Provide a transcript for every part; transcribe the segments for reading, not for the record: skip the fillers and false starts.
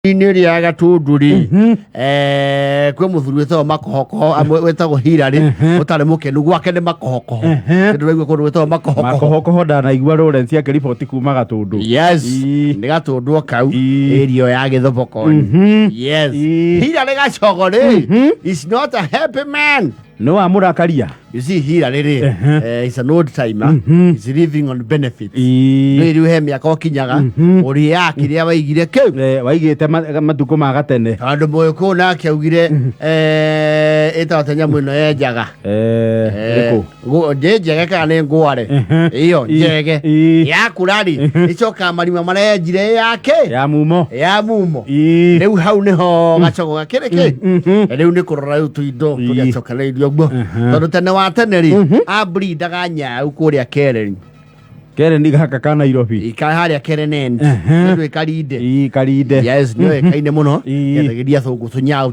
Inĩ rĩa Gatũndũ rĩ, kwĩ mũthuri wĩtagwo Makohokoho, amwe wĩtagwo Hilary, ũtarĩ mũkenu gwake nĩ Makohokoho. Nĩ ndĩraigua kũndũ gwĩtagwo Makohokoho. Makohokoho ndanaigua Lawrence akĩriboti kuma Gatũndũ. Yes. Nĩ Gatũndũ o kau. Ĩrio ya Gĩthobokoni. Yes. Hilary Gacogo rĩ, is not a happy man. Nĩ wamũrakaria. You see, Hilary rĩ, is an old timer. He's living on benefits. Rĩu rĩu he mĩaka ũkinyaga ũrĩaga kĩrĩa waigire kĩu. Waigĩte matukũ ma gatene. Tondũ mũgĩkũyũ nake augire, ĩtagwo ta nyamũ ĩno yenjaga. Ĩrĩkũ? Ndĩ njege kana nĩ ngware? Ĩyo njege yakũra rĩ, ĩcokaga marima marĩa yenjire yake ya mumo. Ya mumo. Rĩu hau nĩho gacogo gakĩrĩ kĩ. Rĩu nĩ kũrora rĩu tũindo tũrĩa cokanĩrĩirio ũguo, tondũ tene wa tene rĩ, ambrindaga nyau kũrĩa Keren. Keren gaka ka Nairobi. Ika harĩa Keren End. Nĩ Karinde. Ii, Karinde. Yes, nĩ oĩkaine mũno. Endagĩria athũngũ tũnyau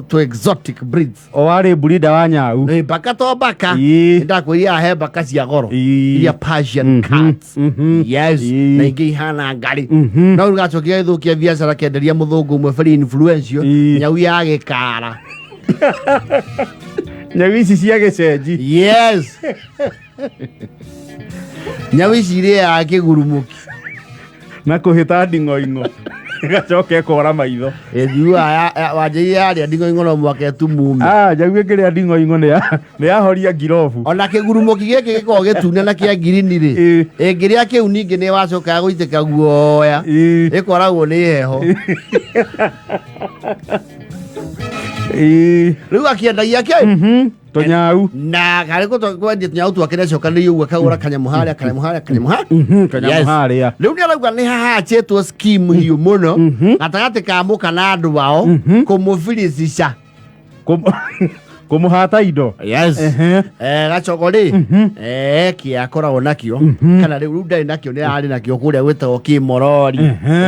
tũ exotic breeds. O warĩ breeder wa nyau. Nĩ mbaka to mbaka. Ndakwĩrire he mbaka cia goro. Iria Persian cats. Yes. Na ingĩ ihana ngarĩ. No rĩu gacokire gagĩthũkia biacara, kenderia mũthũngũ ũmwe very influential nyau ya gĩkara. Nyau ici cia gĩcenji. Yes. Nyau ici irĩaga kĩgurumũki. Na kũhĩta nding'oing'o. Ĩgacoka ĩkora maitho. Ĩthiaga wanjĩire yarĩa nding'oing'o no mwaka ĩtumume. Ah, nyau ĩngĩrĩa nding'oing'o nĩ yahoria ngirobu. Ona kĩgurumũki gĩkĩ gĩkoragwo gĩtune na kĩa ngirini rĩ, ĩngĩrĩa kĩu ningĩ nĩ wacokaga gũitĩka guoya. Ĩkoragwo nĩ heho. Rĩu akĩendagia kĩ? Tũnyau. Na karĩ kwendia tũnyau twake nĩacokanĩrĩirie ũguo, akagũra kanyamũ harĩa, kanyamũ harĩa, kanyamũ harĩa. Kanyamũ Yes. harĩa. Rĩu nĩ arauga nĩ hahachĩtwo scheme hiũ mũno gatagatĩ ka mũka na andũ ao kũmũbiricisha. Kũmũhata indo. Yes. Gacogo rĩ, kĩa akoragwo nakĩo, kana rĩu ndarĩ nakĩo, nĩ arĩ nakĩo kũrĩa gwĩtagwo Kĩmorori.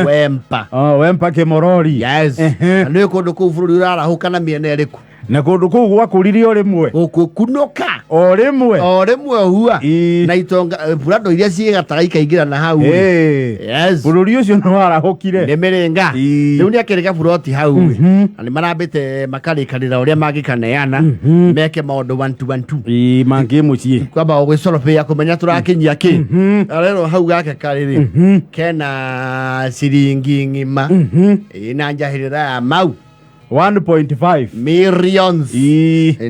Wempa. Oh, Wempa Kĩmorori. Yes. Na nĩ kũndũ kũu bũrũri ũrarahũka na mĩena ĩrĩkũ? Na kũndũ kũu gwakũrire o rĩmwe. Gũkũkunũka. O rĩmwe. O rĩmwe hua. Na itonga, burando iria ciĩ gataga ikaingĩra na hau. Yes. Bũrũri ũcio nĩ warahũkire. Nĩ mĩrĩnga. Rĩu nĩ akĩrĩ gaburoti hau. Na nĩ marambĩte makarĩkanĩra ũrĩa mangĩkaneana meke maũndũ one two one two. Mangĩ mũciĩ. Kwamba gũgĩcorobĩa kũmenya tũrakinyia kĩ. Arerwo hau gake karĩ rĩ, kena ciringi ng'ima ĩna njahĩrĩra ya mau 1.5 millions.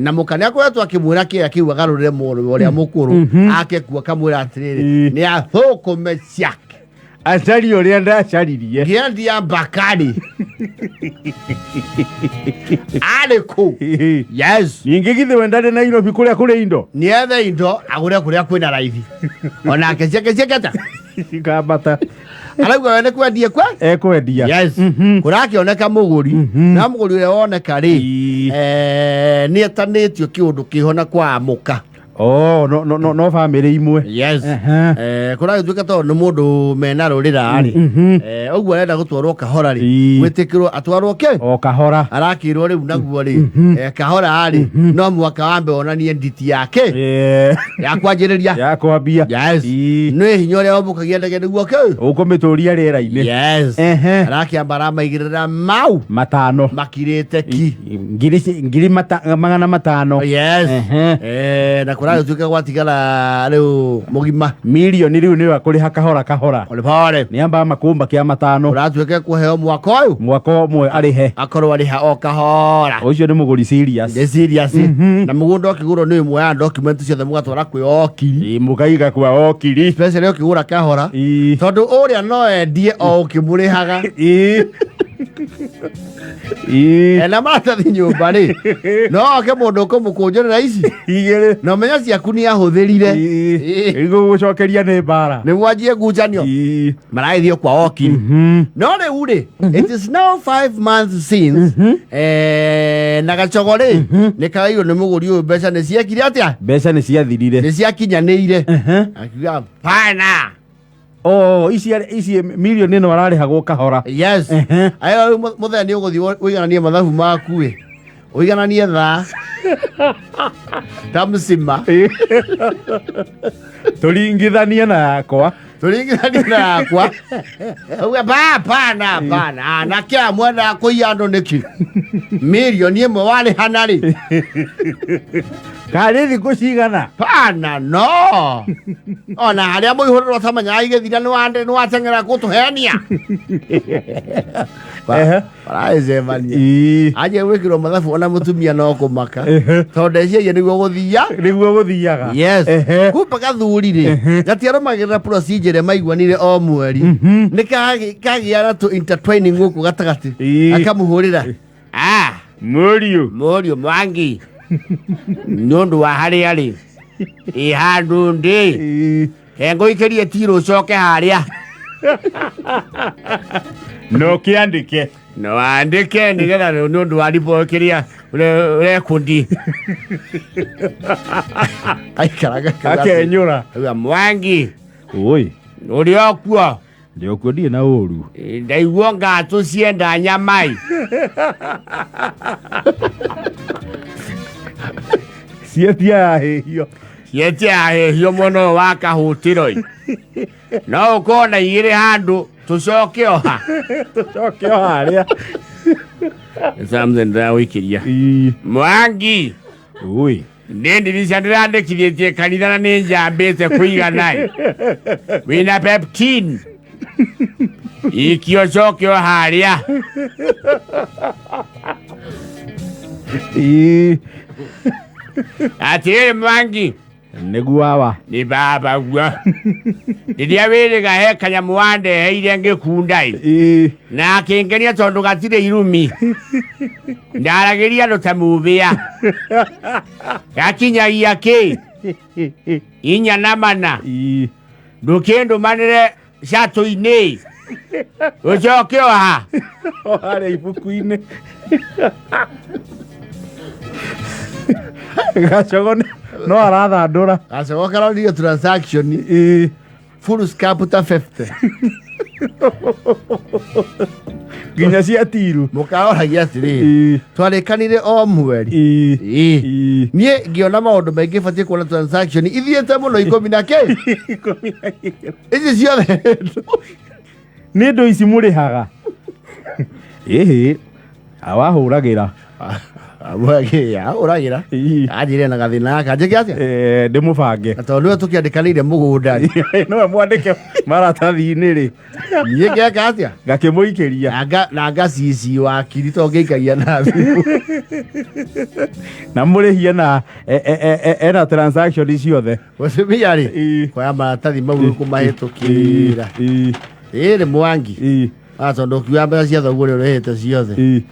Na mũka nĩ akoretwo akĩmwĩra kĩrĩa kĩu agarũrĩre mũrũ ũrĩa mũkũrũ ake kuo, akamwĩra atĩrĩrĩ, nĩ athũkũme ciake. Acarie ũrĩa ndacaririe. Ngĩendia mbakari arĩ kũ. Yes. Ningĩ githĩ we ndarĩ Nairobi kũrĩa kũrĩ indo? Nĩethe indo agũre kũrĩa kwĩna raithi, onake ciake ciaketa cikambata. Arauga we nĩ kwendie kwe Ekwendia. Yes. Kũrakĩoneka mũgũri, na mũgũri ũrĩa woneka rĩ, nĩ etanĩtio kĩũndũ kĩho na kwa mũka. Oh, no bamĩrĩ imwe. Yes. Kũragĩtuĩka tondũ nĩ mũndũ mena rũrĩra rĩ, ũguo arenda gũtwarwo kahora rĩ, gwĩtĩkĩrwo atwarwo kĩ? O kahora. Arakĩrwo rĩu naguo rĩ, kahora rĩ, no mwaka wambe wonanie nditi yake ya kwanjĩrĩria. Ya kwambia. Yes. Nĩ hinya ũrĩa wambũkagia ndege nĩguo kĩ? Ũkũmĩtũria rĩera-inĩ. Yes. Arakĩamba aramaigĩrĩra mau matano. Makirĩte ki. Ngiri 500. Yes. Na kũragĩtuĩka gwatigara rĩu mũgima Mirioni rĩu nĩyo akũrĩha kahora kahora. Pole pole. Nĩ ambaga makũmba kĩa matano. Kũratuĩka kũheo mwaka ũyũ. Mwaka ũmwe arĩhe. Akorwo arĩha o kahora. Ũcio nĩ mũgũri serious. Nĩ serious. Na mũgũnda ũkĩgũrwo nĩ ĩmwe ya document ciothe mũgatwara kwĩ okiri. Ĩ, mũkaiga kwa okiri. Especially ũkĩgũra kahora. Tondũ ũrĩa no endie o ũkĩmũrĩhaga. Ena maratathi nyũmba rĩ, no oke mũndũ ũkũmũkũnjũrĩra ici igĩrĩ. Na ũmenye ciaku nĩ ahũthĩrire. Igũgũcokeria nĩ mbara. Nĩ mwanjie ngucanio. Maragĩthiĩ kwa okiri. No rĩu rĩ, it is now 5 months since, na gacogo rĩ, nĩ karairwo nĩ mũgũri ũyũ mbeca nĩ ciekire atĩa? Mbeca nĩ ciathirire. Nĩ ciakinyanĩire. Akiuga pana. Oh, ici mirioni ĩno ararĩhagwo kahora. Yes. Ayo rĩu mũthenya nĩ ũgũthiĩ ũigananie mathabu maku ĩ. Ũigananie thaa ta mcima. Tũringithanie na yakwa. Tũringithanie na yakwa. Auga ba hapana hapana. Ah, na kĩa mwendaga kũiya andũ nĩkĩ? Mirioni 1 warĩhana rĩ? Karĩ thikũ cigana? Pana no. Ona harĩa mũihũrĩrwo ũtamenyaga igĩthira nĩwateng'era gũtũhenia. Ehe. Baragĩcemania. Ii. Anjia gwĩkĩrwo mathabu ona mũtumia no kũmaka. Ehe. Tondũ ndeciagia nĩguo gũthia. Nĩguo gũthiaga. Yes. Ehe. Kumbe gathuri rĩ gatiarũmagĩrĩra procedure ĩrĩa maiguanire o mweri. Nĩ kagĩa na tũ intertwining gũkũ gatagatĩ. Ii. Akamũhũrĩra. Ah, Mũriũ. Mũriũ Mwangi. Nĩ ũndũ wa harĩa rĩ. Ĩ handũ ndĩ. Ii. Ngũikĩrie tirũ ũcoke harĩa. No kĩandĩke. No andĩke nĩgetha nĩ ũndũ wa riboti kĩrĩa ũrekundi. Aikaraga Akenyũra. Auga Mwangi Oi. ũrĩ o kuo. Ndĩ okuo ndirĩ na ũru. Ndaigua ngatũ cienda nyamai. Cietia yahĩhio. Cietia yahĩhio mwena ũyũ wa kahũtĩro. No ũkorwo na igĩrĩ handũ tũcoke o ha. Tũcoke o harĩa. Samson ndĩragũikĩria. Ii. Mwangi. Oi. Nĩ ndirica ndĩrandĩkithĩtie kanitha na nĩ njambĩte kũigana. Wĩna peptin. Ikio coke o harĩa. Ii. Atĩrĩrĩ Mwangi. Nĩguo awa. Nĩ baba guo. Rĩrĩa wĩrĩga he kanyamũ wandeheire ngĩkunda ĩ. Ii. Na akĩngenia tondũ gatirĩ irumi. Ndaragĩria andũ ta mũbĩa. Gakinyagia kĩ? 4 na 4. Ii. Ndũkĩndũmanĩre catũ-inĩ. Ũcoke o ha. O harĩa ibuku-inĩ. Gacogo no arathandũra. Gacogo karonire transaction. Ii. Full scap ta 50. Nginya cia tiru. Mũkaroragia atĩrĩrĩ. Ii. Twarĩkanire o mweri. Ii. Ii. Ii. Niĩ ngĩona maũndũ maingĩ batiĩ kuona transaction ithiĩte mũno 10 na kĩ. Ici ciothe. Nĩ indo ici mũrĩhaga. Ĩhĩ. Awahũragĩra. Ahũragĩra. Ii. Anjĩre na gathĩna gaka. Njĩke atĩa? Ndĩmũbange. Na tondũ nĩwe tũkĩandĩkanĩire mũgũnda rĩ. Nĩwe mwandĩke maratathi-inĩ rĩ. Niĩ ngeka atĩa? Ngakĩmũikĩria. Na ngacici wakiri tondũ ngĩikagia na thimũ. Na mũrĩhie na ena transaction ciothe. Mũtumia rĩ. Ii. Kuoya maratathi mau kũmahĩtũkĩra. Ii. Ĩrĩ Mwangi. Ii. Tondũ ũkiuga mbeca cia thoguo rĩ ũrĩhĩte ciothe. Ii.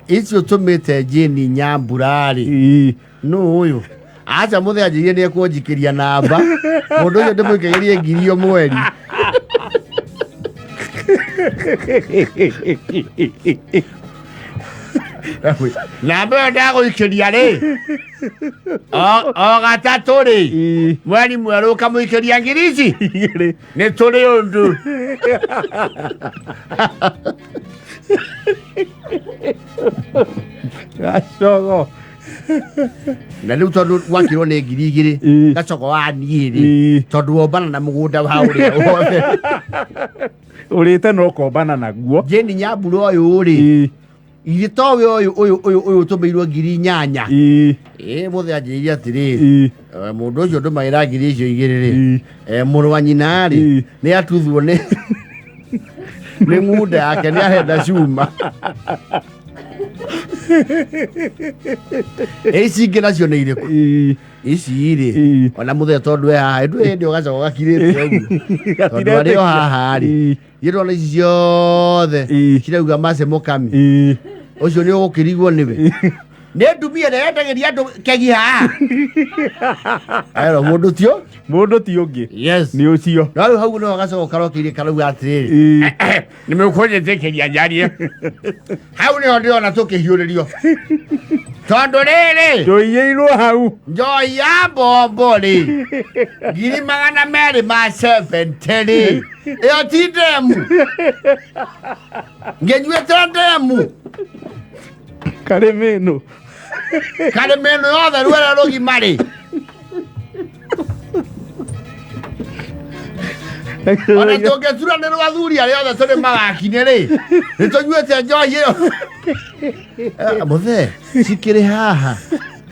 Icio ũtũmĩte Jane Nyambura rĩ. Ii. Nũ ũyũ? Acha mũthee anjĩrire nĩ ekũnjikĩria namba. Mũndũ ũcio ndĩmũikagĩrie ngiri o mweri. Namba ĩyo ndagũikĩria rĩ. O gatatũ rĩ. Ii. Mweri mwerũ ũkamũikĩria ngiri ici. Igĩrĩ. Nĩ tũrĩ ũndũ. Gacogo. Na rĩu tondũ gwakirwo nĩ ngiri igĩrĩ. Ii. Gacogo wa niĩ rĩ. Ii. Tondũ wombana na mũgũnda wa ũrĩa wothe. Ũrĩte no ũkombana naguo. Jane Nyambura ũyũ rĩ. Ii. Ithe towe ũyũ ũyũ ũyũ ũyũ ũtũmĩirwo ngiri 8. Ii. Ĩ mũthee anjĩrire atĩrĩrĩ. Ii. Mũndũ ũcio ndũmagĩra ngiri icio igĩrĩ rĩ. Ii. Mũrũ wa nyina rĩ. Ii. Nĩ atuthwo nĩ nĩ ng'unda yake nĩ arenda cuma. Ici ingĩ nacio nĩ irĩkũ? Ii. Ici rĩ. Ii. Ona mũthee tondũ e haha ndũĩ hĩndĩ ũgacoka gakirĩte ũguo. Tondũ arĩ o haha rĩ. Ii. Ndĩrona ici ciothe Ii. cirauga Mercy Mũkami. Ii. Ũcio nĩ ũgũkĩrigwo nĩwe. Nĩ ndumia ĩrĩa yendagĩria andũ kegi haha. Ero mũndũ tio? Mũndũ ti ũngĩ. Yes. Nĩ ũcio. No rĩu hau nĩho gacogo karokĩire karauga atĩrĩrĩ. Ii. Nĩ mũkũnjĩtĩkĩria njarie. Hau nĩho ndĩrona tũkĩhiũrĩrio. Tondũ rĩrĩ. Tũiyĩirwo hau. Njohi ya mbombo rĩ. 270,000 rĩ. Ĩyo ti ndemu. Ngĩnyuĩte ndemu. Karĩ mĩnũ. Karĩ mĩno yothe rwere rũgima rĩ. Ona tũngĩturanĩrwo athuri arĩa othe tũrĩ mawaki-inĩ rĩ, nĩ tũnyuĩte njohi ĩyo. Mũthee, cikĩrĩ haha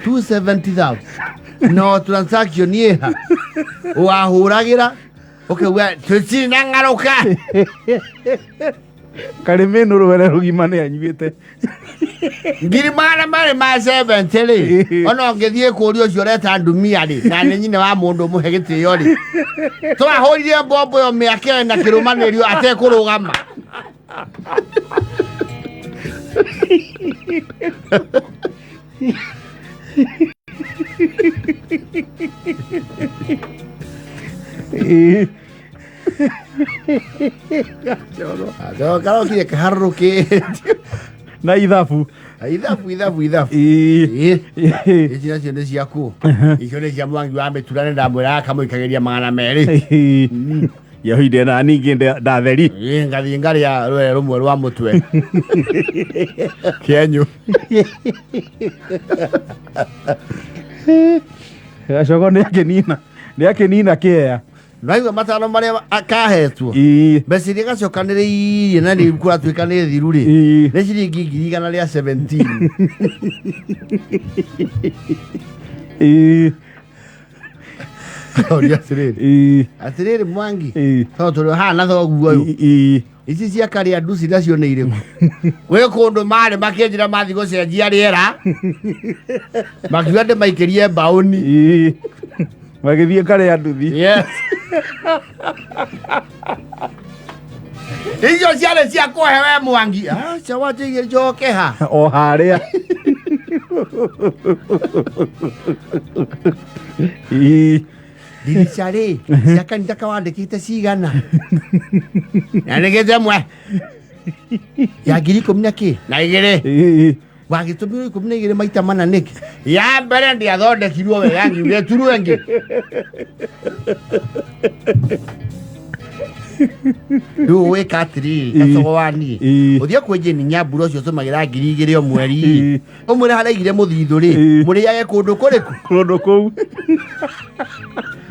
270,000 no transaction ĩha wahũragĩra ũkauga tũtirĩ na ng'arũka. Karĩ mĩnũ rwere rũgima nĩ anyuĩte. 270,000 rĩ, ona ũngĩthiĩ kũũria ũcio ũreta ndumia rĩ, na nĩ nyina wa mũndũ ũmũhe gĩtĩo rĩ, twahũrire mbombo ĩyo mĩaka ĩna kĩrũmanĩrio atekũrũgama. Karokire kaharũrũkĩte. Na ithabu. Ithabu, ithabu, ithabu. Ĩĩ. Ĩĩ. Ici nacio nĩ ciaku, icio nĩ cia Mwangi wa mĩtura, nĩ ndamwĩra akamũikagĩria 200. Yohinde na ningĩ ndatheri. Ĩĩ, ngathiĩ ngarĩa rwere rũmwe rwa mũtwe kĩenyũ. Gacogo nĩ akĩnina, nĩ akĩnina kĩea. Naigua matano marĩa kahetwo, Ĩĩ. mbeca iria gacokanĩrĩirie na nĩ kũratuĩka nĩ thiru rĩ, Ĩĩ. nĩ ciringi 117,000. Ĩĩ. Ũria atĩrĩrĩ, Ĩĩ. atĩrĩrĩ Mwangi, Ĩĩ. tondũ tũrĩ haha na thoguo ũyũ, Ĩĩ. ici cia karĩa nduci nacio nĩ irĩkũ? Gwĩ kũndũ marĩ makĩnjĩra mathiĩ gũcenjia rĩera, makiuga ndĩmaikĩrie mbaũni. Ĩĩ. Magĩthiĩ karĩa nduthi. Yes. Icio ciarĩ cia kũhe we Mwangi. Aca wanjĩire njoke ha. O harĩa. Ĩĩ. Ndirica rĩ, cia kanitha kawandĩkĩte cigana? Nandĩkĩte ĩmwe. Ya ngiri ikũmi na kĩ? Na igĩrĩ. Ĩĩ. Wagĩtũmirwo 12 maita mana nĩkĩ? Ya mbere ndĩathondekirwo wega ngiuga ĩturwo ĩngĩ. Rĩu wĩka atĩrĩrĩ, gacogo wa niĩ. Ĩĩ. Ũthiĩ kwĩ Jane Nyambura ũcio ũtũmagĩra 2000 o mweri. Ĩĩ. Ũmwĩre harĩa aigire mũthithũ rĩ, Ĩĩ. mũrĩage kũndũ kũrĩkũ? Kũndũ kũu.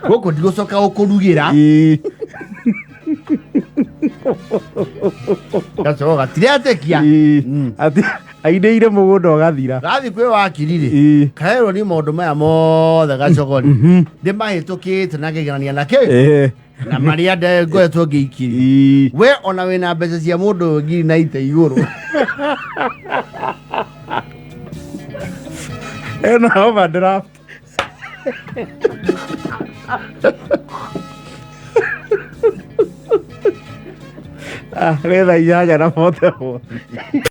Gũkũ ndigũcoka gũkũrugĩra. Ĩĩ. Gacogo gatiretĩkia. Ĩĩ. Atĩ ainĩire mũgũnda ũgathira. Gathiĩ kwĩ wakiri rĩ, Ĩĩ. karerwo nĩ maũndũ maya mothe gacogori ndĩmahĩtũkĩte na ngĩgerania na kĩ Ĩĩ. na marĩa ngoretwo ngĩikiria. Ĩĩ. We ona wĩna mbeca cia mũndũ ũyũ ngiri na ite igũrũ. Ena overdraft. Ah, nĩ thaa 8:44.